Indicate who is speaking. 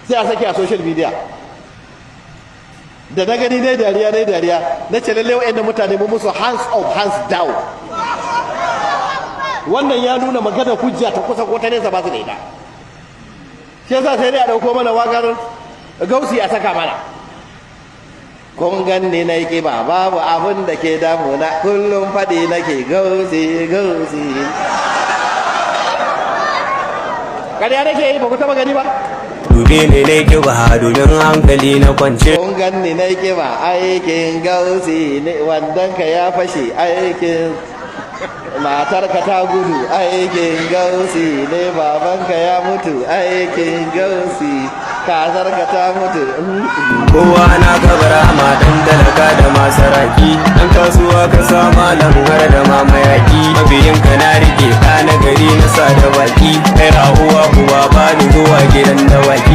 Speaker 1: Sai a saki a social media. Da na gani dai dariya dai dariya. Na ce lalle wa'annan mutane mu musu hands up, hands down. Wannan ya nuna magana hujja ta kusa ko ta nesa ba su da ita. Shi yasa sai dai a dauko mana wakar Gausi a saka mana. Kun ganni na yi ƙiba, babu abin da ke damuna, kullum faɗi nake Gausi, Gausi. Ƙarya nake yi? Ba ku taɓa gani ba.
Speaker 2: Dube ni na kiba domin hankali na kwance.
Speaker 1: Kun ganni na yi ƙiba, aikin Gausi ne. Wandonka ya fashe, aikin. Matarka ta gudu, aikin Gausi ne. Babanka ya mutu, aikin Gausi. Kazarka ta mutu.
Speaker 2: Kowa na kabara ma dan talaka da masaraki, dan kasuwa ka sa malam har da ma mayaki. Mabiyin ka na rike ka na gari na sa da baki, kai uwa uba ba ni zuwa gidan dawaki.